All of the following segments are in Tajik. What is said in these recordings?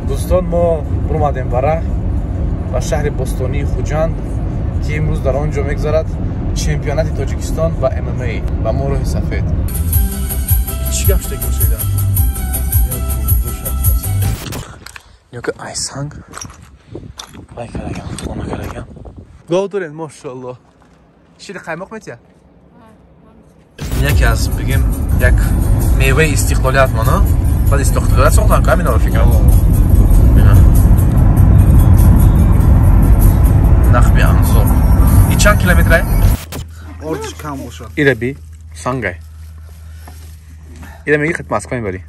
Дӯстон, мо бурмадем ба раҳ ба шаҳри бостонии Хуҷанд, ки имрӯз дар он ҷо мегузарад чемпионати Тоҷикистон ба ММА ба мо роҳи сафед. Чӣ гап шуда гӯшида? Ёки айсанг вай караган, хона караган. Гов дорен, машааллоҳ. Шири қаймоқ метия? Яке аз бигем як меваи истиқлолият мона. Баъд истиқлолият сохтан ка ҳаминро фикрам. Нахби анзор. И чанд километр ай? Ордиш кам бошад. Ира би сангай. Ира меги хит Москва мебари.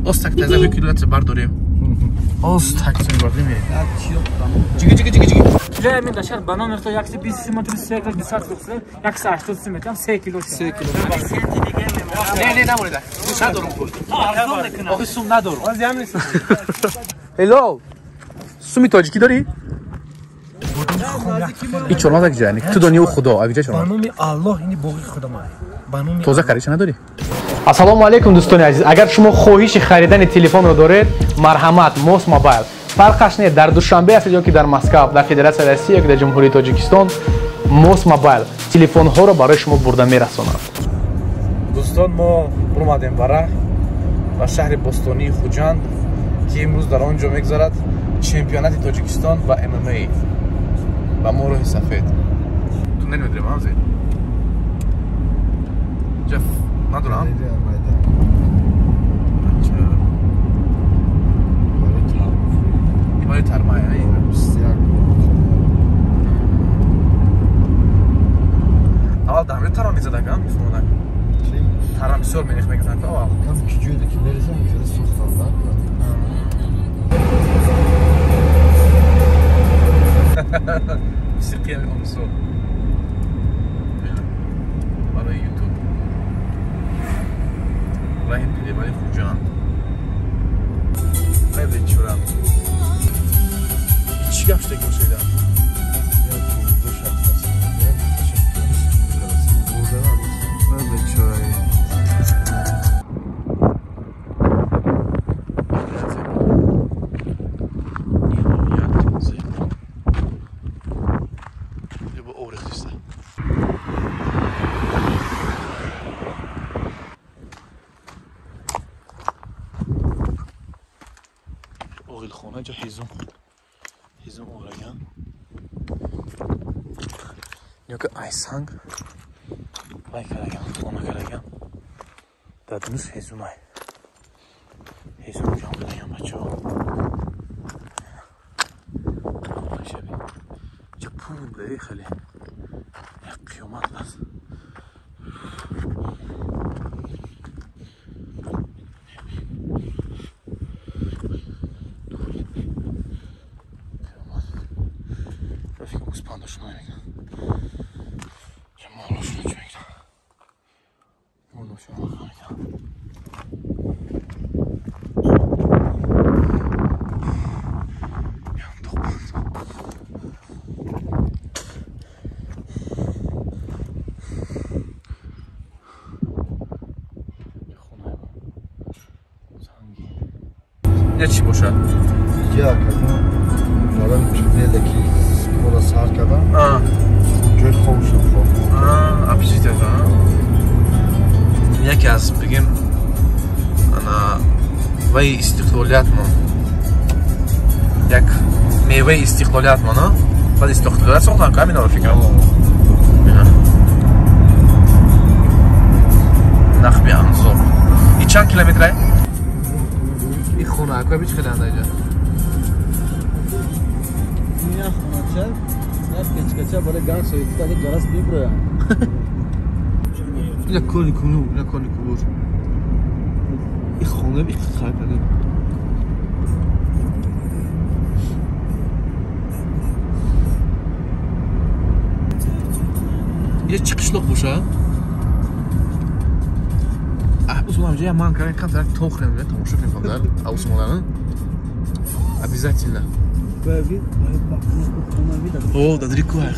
Оз так таза километр бардорем. Оз так бардорем. Ҷиги ҷиги ҷиги ҷиги. Килоя мен дашар банан мерта 120 метр 3 кило 200 180 метр 3 кило. 3 кило. Не, не, намонеда. Надорум пул. Охи сум надорум. Ҳелло. Суми тоҷикӣ дорӣ? И чормағз як ҷоя, ту донӣ худо, авиҷа чормағз. Ба номи Аллоҳ ини боғи худамай. Ба номи тоза кариша надорӣ? Ассалому алайкум дӯстони азиз. Агар шумо хоҳиши харидани телефонро доред, марҳамат, Мос Мобайл. Фарқаш не, дар Душанбе ҳастед ё ки дар Москва, дар Федератсияи Россия ё ки дар Ҷумҳурии Тоҷикистон, Мос Мобайл телефонҳоро барои шумо бурда мерасонад. Дӯстон, мо бурмадем ба раҳ ба шаҳри бостонии Хуҷанд, ки имрӯз дар он ҷо мегузарад чемпионати Тоҷикистон ба ММА ба мо роҳи сафед. Туннел медорем, ҳамзе? Ҷаф надорам? Барои тармая. Аввал дар ҳамин тарма мезадакам, мефаҳмонак. Тарма бисёр менех мегузанд аввал. Кам ки ҷойда ки мерезам, хеле сӯхтан. Мусиқии омсо барои Ютуб. Раҳи пилебари Хуҷанд. Ай бечора. Чӣ гап шуда гӯшида? Ай бечора. Оғилхона ҷо ҳизум ҳизум ораган. Ёки айсанг вай караган, хона караган. Дар дунус ҳизумай. Ҳизум ҷон караган бачаҳо. Шаби. Ҷа пул будаи хеле. Як қиёмат аст. Чӣ бошад? Я кардам туннеле ки кора сар кардам, ҷои хоб шуд. Общежитие. Яке аз бигем ана ваи истиқлолиятмон, як меваи истиқлолиятмон, баъд истиқлолият сохтан ка ҳаминро фикрам. Нахби анзор. И чанд километр ай? И хона акои бич хеле анда иҷа. Ина хонача, на печкача барои ган соифта ҷарас биброям. Ина кони куну, ина кони кубур. И хона би хар карда. Ия чӣ қишлоқ боша? Усмон ҷа ман кардан камтар тохрем, тамошо кунем камтар Усмонан. Обязательно. О, дадри ку ай.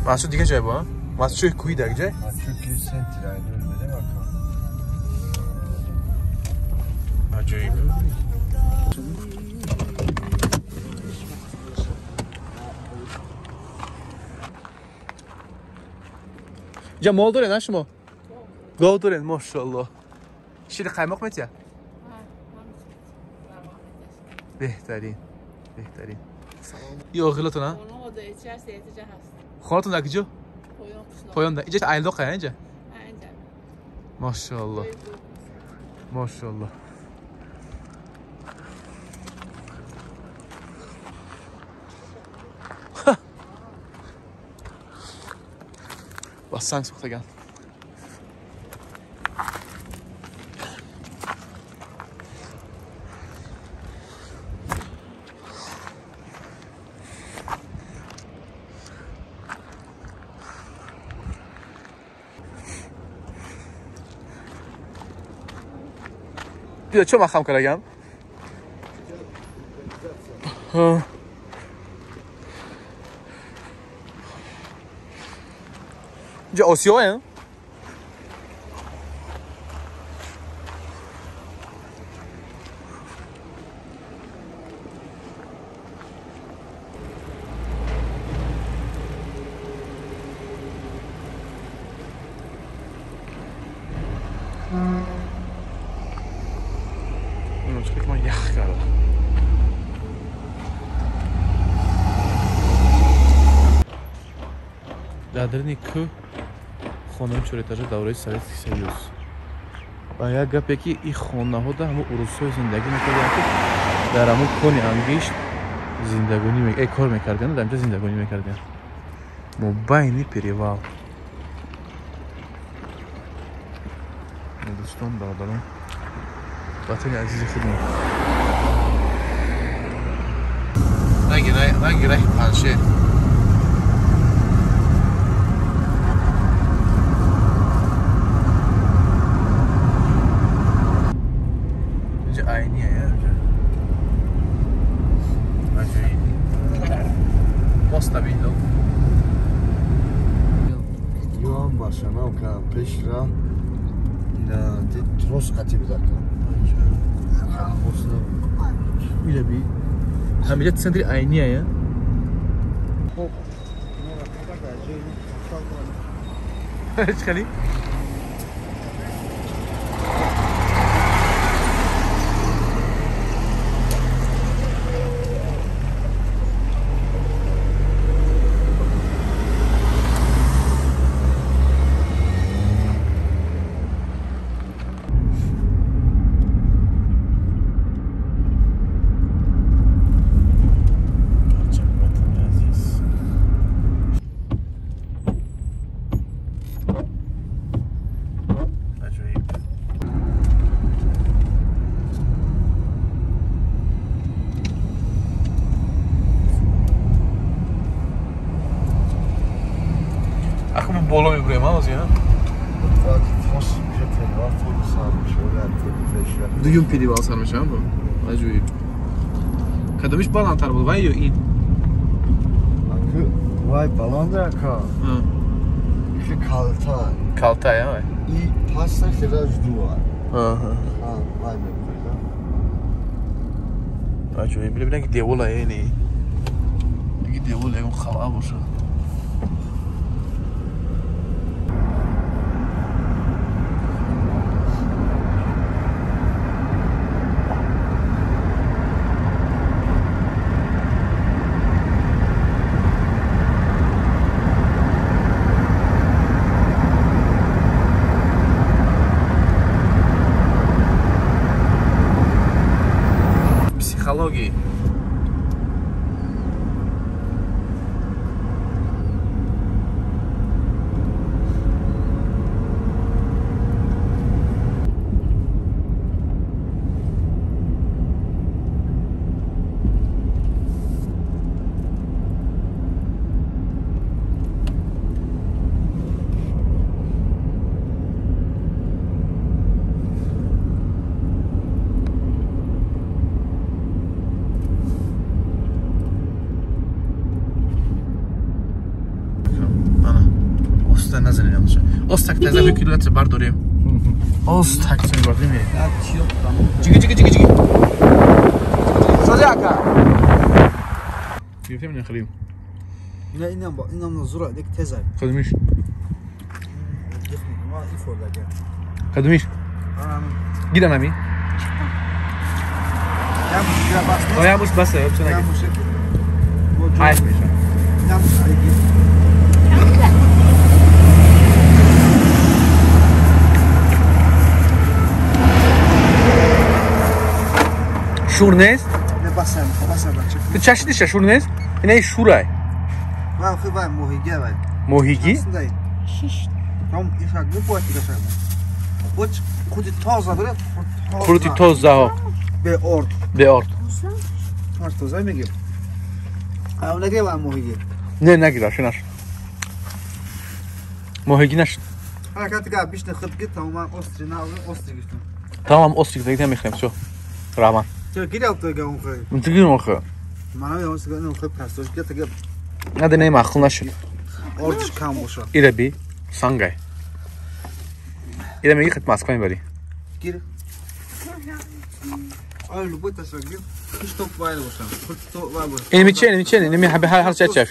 Масҷид дига ҷой бо? Масҷид кӯҳи дар ҷой? Масҷид ки центр айнул медем ака. Аҷоиб. Инҷа мол доред, на шумо? Гов доред, машааллоҳ. Шири қаймоқ метия? Беҳтарин, беҳтарин. И оғилатон, а? Хонатон дар куҷо? Поён. Инҷа айлоқа, инҷа? Машааллоҳ. Машааллоҳ. Ба санг сӯхтаган. Биё, чо ман хам кардагам? Инҷа осиёе? Ях карда. Дар даруни кӯҳ хонаҳои чорэтажа давраи Советский Союз. Ва як гапе ки ин хонаҳо дар ҳамон урусҳо зиндагӣ мекарданд, ки дар ҳамон кони ангишт зиндагонӣ кор мекарданд, дар инҷа зиндагонӣ мекарданд. Мобайни перевал. Дӯстон, бародарон, ватани азизи худмон. Ранги раҳи Панҷшер. Инҷа айния, инҷа. Аҷоиб. Моста бинло. Ём башанам кардам пеш ра. Ина трос қатӣ буда кам. Ира би. Ҳамиҷа центри айния, я? Чӣ хели? Боло мебурем, ҳозир, дуюм перевал сар мешавам бо. Аҷоиб. Кадомиш баландтар буд, вай ё ин? Вай баланд ака. Ихе калта. Калта, я вай. И паста хеле ждуа. Вай мебурда. Аҷоиб. Бибинем ки девола не. Диги девола ягон қалъа бошад. Психологии. Оста назанем ша. Оста таза бикилат бардорем. Оста так бардорем. Чиги чиги чиги чиги. Созяка. Гирифтем нахрим. Не инам зура дек тезай. Кадмиш. Кадмиш. Гирам ами. Я буш басе, вообще нагир. Хайф меша. Шур нест? Не басе, басе бача. Ту чашидиша шур нест? Ина шурай. Ва хи вай моҳиги вай. Моҳиги? Шиш. Там ишак не бояд дига шаг. Буч худи тоза дорад. Худи тоза ҳо. Бе орд. Бе орд. Ҳар тоза мегир. А нагир ва моҳиги. Не нагир, шинаш. Моҳиги наш. Ҳаракат га бишне худ гир, тамоман остри на, остри гиртам. Тамом остри гиртам мехрем, всё. Раҳмат. Чаро гирав то га он хой? Он гирам он хой. Манам он сига он хой пастош гир тага. Нада не маъқул нашуд. Ордиш кам бошад. Ира би сангай. Ира меги хит Москва мебари. Гир. Ай любой таша гир. Хиш топ вай бошам. Худ то вай бошам. Инми че, инми че, инми хаби ҳар ча чаш.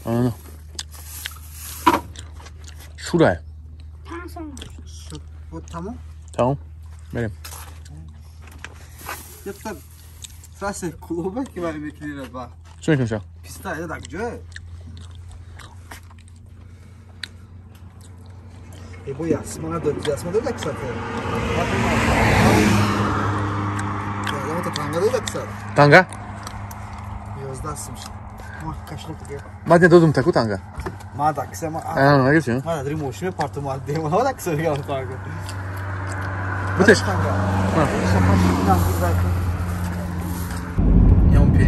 Ана. Шурай. Вот тамом? Тамом. Мерем. Якта фрасе клуба ки вай мекунира ба. Чӣ мекунша? Писта я так ҷой. Э бо ясмана дод, ясмана дод аксар. Я танга дод аксар. Танга? 11 сум. Ма кашлок дига. Ма не додум таку танга. Ма дакса ма. А, нагирчи? Ма дри мошиме парту ма дема ма дакса дига танга. Бутеш.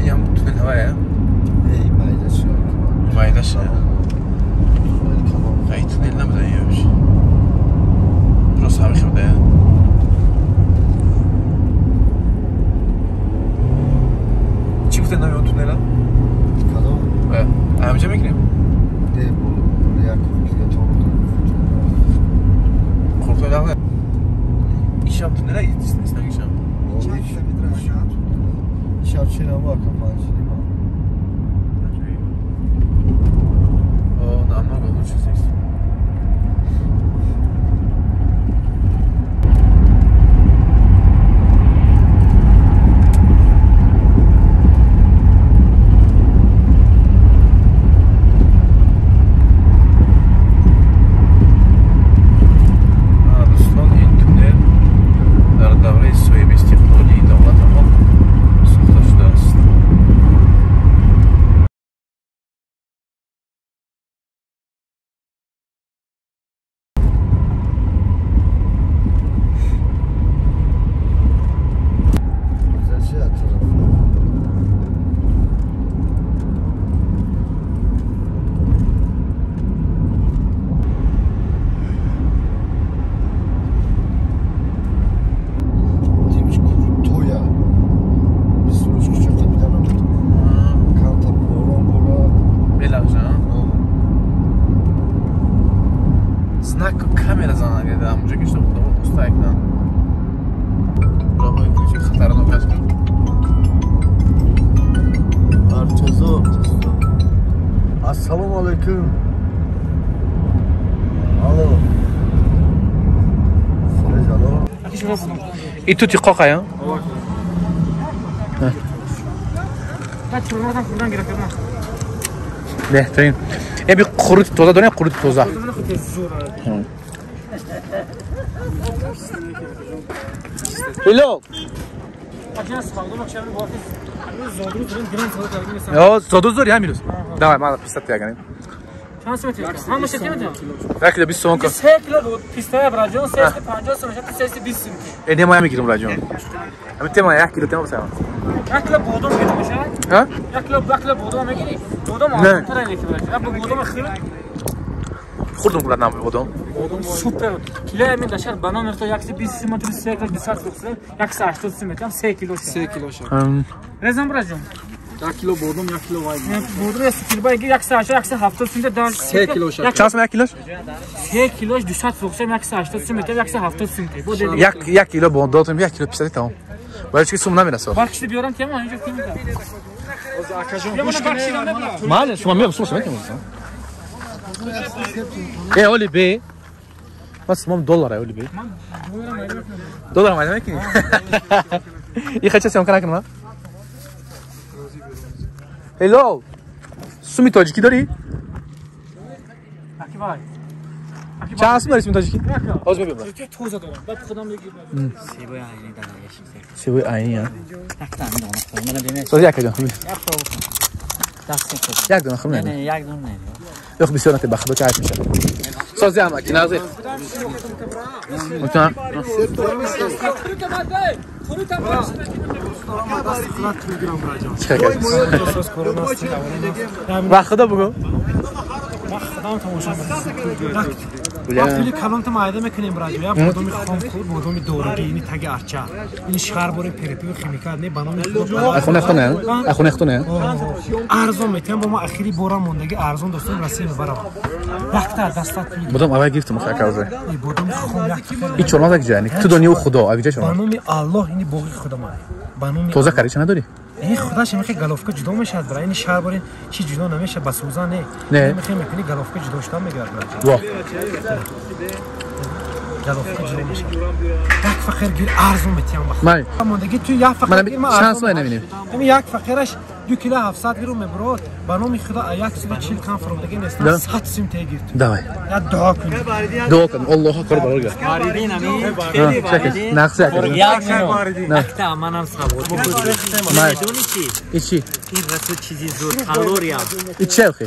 Ям туннел ҳавая? Не, майдаш. Майдаш. Ай туннел набуда ёш. Просто ҳами хӯрда. Чӣ гуфта номи он туннела? Кадом? Ҳамҷа мекунем? Не, бо як кило Қуртой лағна. Ишам туннела иснаг ишам. Чанд километр ашад? Ишам чинама ака панҷ нима. О, намного лучше здесь. Дӯстон, ин туннел дар давраи соҳибистиқлолии давлатамон сохта шудааст. Ассалому алайкум. Алло. Алло. И тут қоқая? Беҳтарин. Э би қурути тоза дорем, қурути тоза. Било. Ё, зоду зори ҳамин рӯз. Давай, ман писта тиаганем. Чанд сум метавонӣ? Ҳамаша чи метавонӣ? Як кило 20 сомон ка. 3 кило буд, пистая браҷон 350 сум, 320 сум. Э, не, ма мегирам браҷон. Ами тема як кило тема бисам. Як кило бодом гирифта мешавад? Ҳа? Як кило бодом мегирӣ? Бодом арзонтар неки браҷон. Як бодом хеле хурдум кулад нам бодом. Бодом супер. Кило ами дашар банан мерто 120 сум, 33 кило 200 сум, 180 сум метавонам 3 кило. 3 кило ша. Резам браҷон. 1 кило бодом, 1 кило вай. Бодом 1 кило 180, 170 сум дар. 3 кило шакар. Чанд сум 1 килош? 3 килош 200 сум, 180 сум, 170 сум. 1 кило бодом, 1 кило писта тамом. Барои чӣ сум намерасад? Бахши биёрам тема инҷо ким. Мале, шумо меом сум сум. Э, оли бе. Ман сумам доллар, оли бе. Доллар майда мекунӣ? И хача съёмка накунам? Hello. Суми тоҷикӣ дорӣ? Чанд сум дорӣ суми тоҷикӣ? Ҳозир мебиём. Тоза дорам. Баъд худам мегирам. Себои айнӣ дараеш. Себои айнӣ, а? Якта ҳамин дона хӯр. Мана бинед. Сози як ҷон. Даст Як дона хӯр не? Не, як дона не. Ёх бисёр нате ба худо ки айб мешавад. Сози ама ки назир. Мутан. Ба худо бугу. Худам тамошо мекунам. Пули калонта майда мекунем браҷо. Я бодоми хом хуб, бодоми дорогӣ, ини таги арча. Ини шарбори перепиви химикат не, ба номи худо. Ахуне хтоне? Ахуне хтоне? Арзон метиҳам, бо ма ахири бора мондаги арзон достон Россия мебарам. Якта дастат пули. Бодом аввал гирифтам хака уже. Бодоми хом якта. И чормағз як ҷоя, ту донӣ худо, ак ҷоя чормағз. Ба номи Аллоҳ ини боғи худо май. Ба номи Тоза кари ча надорӣ? Ин худаш мехе головка ҷудо мешавад, бра. Ини шарбори чи ҷудо намешавад, ба сӯзан не. Не. Мехе мекунӣ головка ҷудо шуда мегирад, бра. Во. Головка ҷудо мешавад. Як фақир гир арзон метиҳам ба Май. Мондагӣ ту як фақир гир, ман Чанд сум намебинем? Ҳамин як фақираш 2 кило 700 грамм мебурад. Ба номи худо 140 кам фуромдагӣ нест. 100 сум те гир ту. Давай. Як дуо кун. Дуо кун. Аллоҳ акбар барога. Баридин ами. Нақс як. Як якта манам савод. Май. Медонӣ чӣ? И чӣ? Ин расо чизи зуд калория. И чӣ охи?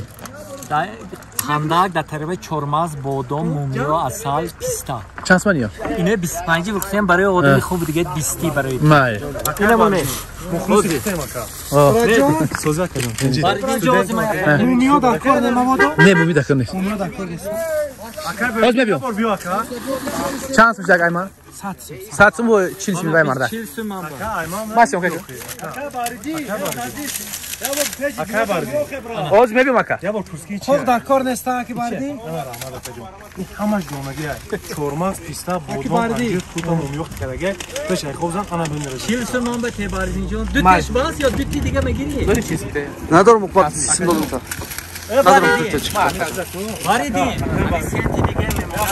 Хандак дар тарафи чормағз, бодом, мумиё, асал, писта. Чанд сум ё? Ино 25 фурӯхтем барои одами хуб, дига 20 барои. Май. Инамоне. Соза кардам. Мумиё дар кор не маводо? Не, мумиё дар кор нест. Мумиё дар кор нест. Ҳозир мебиём. Чанд сум як айман? 100 сум. 100 сум бо 40 сум вай марда. 40 сум ман ба. Ман съёмка кунам. Ака бардӣ. Ҳозир мебиём ака. Я бор курски чи? Хоб дар кор нест аки бардӣ? Ҳамаш донагӣ ай. Чормағз, писта, бодом, анҷир, тута, мумиё кардаги. Пеш ай хоб зан, ана бинрез. 40 сум ман ба тебарзин ҷон. Ду теш бас ё ду ти дига мегирӣ? Дори чиз те. Надорам уқбат сим додам. Надорам пул. Баридин. Сенти дига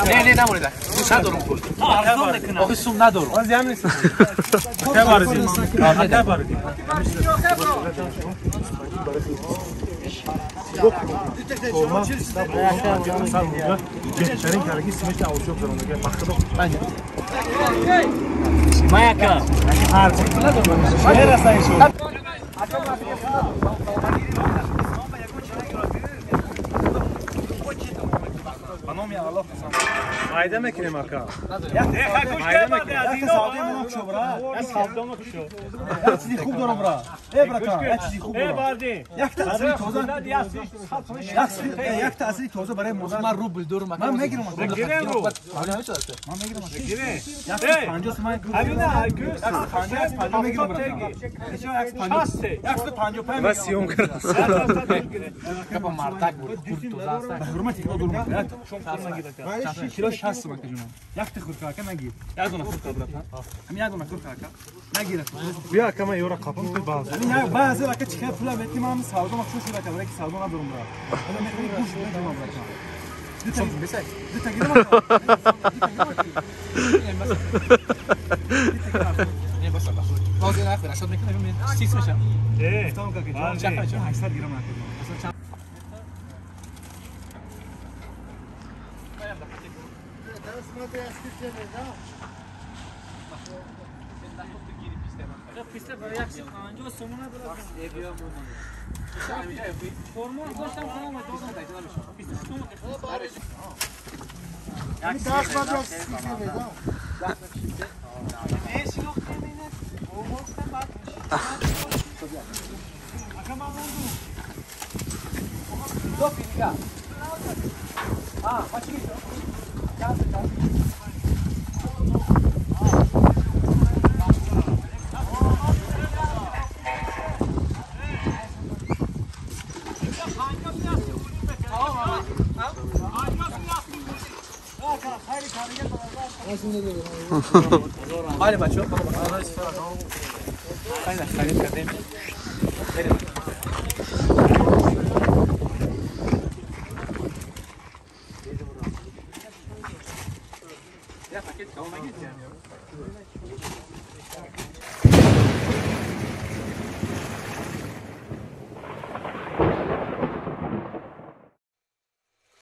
Не, не, намонед. Надорам пул. Арзон мекунам. Охи сум надорам. Ҳозир ҳам нест. Ака бардӣ. Ака бардӣ. Чормағз, писта, бодом, анҷир, асал, мумиё. Беҳтарин кардаги смеси авшоқ зарондаги. Ба худо. Маяка. Мераса ишо. Ба номи Аллоҳ қасам. Майда мекунем ака. Майда мекунем. Як савдои мано кушо бра. Як савдомо кушо. Як чизи хуб дорам бра. Э братан, як чизи хуб дорам. Як таъсири тоза. Як таъсири тоза барои модар. Ман рубл дорам ака. Ман мегирам. Мегирам рубл. Ман мегирам. 150 сум. Ҳамина 150 мегирам братан. 155. Ва сиём кардам. Гапа мардак буд. Хурд тоза аст. Ба ҳурмати худо дорам. Кило 60 сум ака ҷонам. Якта хурка ака нагир. Як дона хурка братан. Ҳамин як дона хурка ака. Нагир ака. Бия ака ман ёра қапам ту баъзе. Ҳамин як баъзе ака чӣ пула мети ман савдо махшуш шуда ака, барои ки савдо надорам бра. Ҳама мехоҳӣ гӯшт мегирам братан. Дута гирам ака. Не баса баса. Баъзе нахӯр, ашод мекунам, 30 мешам. Э, 800 грамм ака. Писта барои 150 сомона брат. Формул доштам худам додам. 20 сомон. Бале, бачаҳо, харид кардем.